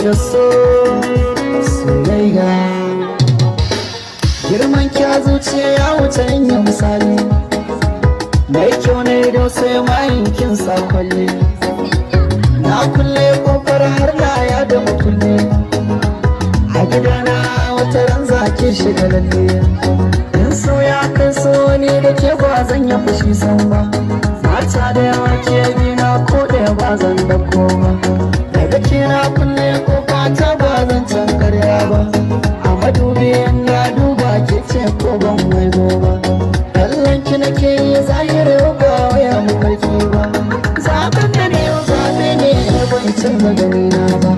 da so, soyayya. Girman kya zuciya ya wuce in yi misali. Mai kyau ne da sai mayin kin sa kwalle. Na kulle kofar har na ya da makulle. A gidana wata ran zaki shiga lalle. In so ya kai so, ni da ke ba zan yi fushi san ba. Mata da yawa ke bi na, ko da ba zan dauko ba. Daga ke na kulle kofa ta, ba zan can karya ba. A madubi na duba ke ce, ko ban waigo ba. Kallon ki nake yi zahiri, ba waya mafarki ba. Zaben da ne yau zabe ne, ban canza gani na ba.